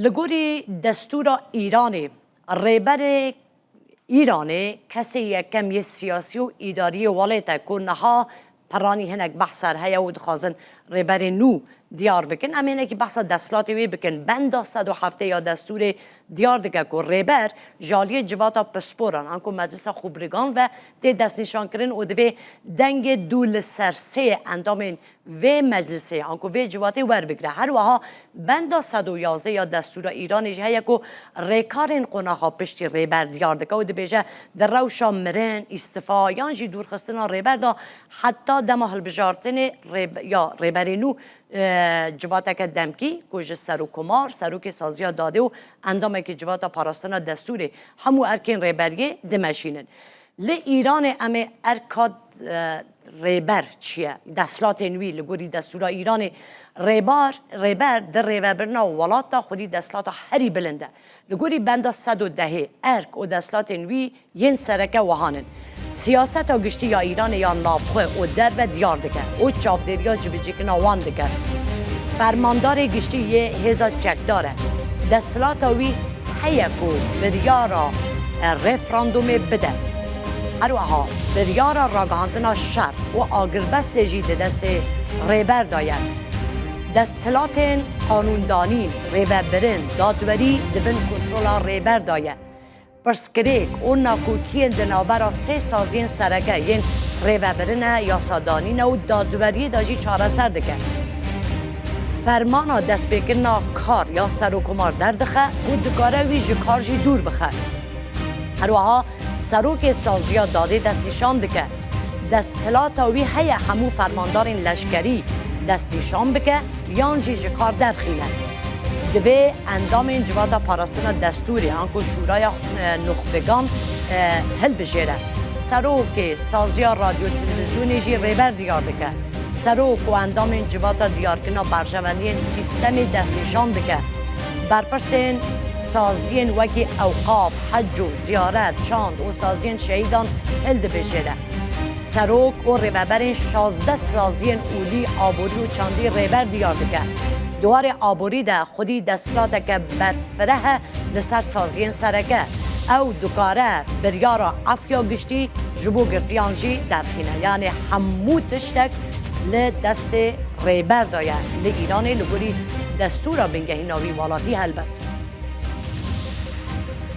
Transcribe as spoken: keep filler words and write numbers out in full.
Li gorî destûra Îranê, rêberê Îranê kesê yekem yê siyasî û îdariyê welêt e ku niha piranî hinek behs ser heye û dixwazin rêberê nû diyar bikin. Em hinekî behsa desthilatê wê bikin. Benda sed û heftê ya destûrê diyar dike ku rêber ji aliyê civata pisporan, anku Meclisa Xubirigan ve tê destnîşankirin û divê dengê du li ser sê endamên vê meclisê anku vê civatê werbigire. Her wiha benda sed û yazdeh ya destûra Îranê jî heye ku rêkarên qonaxa piştî rêber diyar dike û dibêje, di rewşa mirin, îstifa yan jî dûrxistina rêber de heta dema hilbijartinê rêb-, ya rêberê nû, e, civateke demkî ku ji serokkomar, serokê saziya dadê û endamekî civata parastina destûrê hemû erkên rêberiyê dimeşînin. Li Îranê em ê erka, e, rêber çi ye? Desthilatên wî li gorî destûra Îranê rêbar, rêber di rêvebirina welat de xwedî desthilata herî bilind e. Li gorî benda sed û dehê erk û desthilatên wî yên sereke wihan in. Siyaseta giştî ya Îranê ya navxwe û derve diyar dike û çavdêriya cibicîkirina wan dike. Fermandarê giştî yê hêza çekdar e. Desthilata wî heye ku biryara, e, referandumê bide. Her wiha biryara ragihandina şer û agirbestê jî di destê rêber de ye. Desthilatên qanûndanîn, rêvebirin, dadwerî di bin kontrola rêber de ye. Pirsgirêk û nakokiyên di navbera sê saziyên sereke yên rêvebirine, yasadanîne û dadweriyê de jî çareser dike. Fermana destpêkirina kar ya serokkomar derdixe û dikare wî ji kar jî dûr bixe. Her wiha serokê saziya dadê destnîşan dike. Desthilata wî heye hemû fermandarên leşkerî destnîşan bike yan jî ji kar derxîne. Divê endamên civata parastina destûrê, anku Şûraya, e, Nuxbegan, e, hilbijêre. Serokê saziya radyo televîzyonê jî rêber diyar dike. Serok û endamên civata diyarkirina berjewendiyên sîstemê destnîşan dike. Berpirsên saziyên wekî ewqaf, hec û ziyaret, çand û saziyên şehîdan hildibijêre. Serok û rêveberên şazdeh saziyên olî aborî û çandî rêber diyar dike. Di warê aborî de xwedî desthilateke berfireh e li ser saziyên sereke. Ew dikare biryara efya giştî ji bo girtiyan jî derxîne. Yanê hemû tiştek li destê rêber de ye. Li Îranê li gorî destûra bingehîna wî welatî helbet.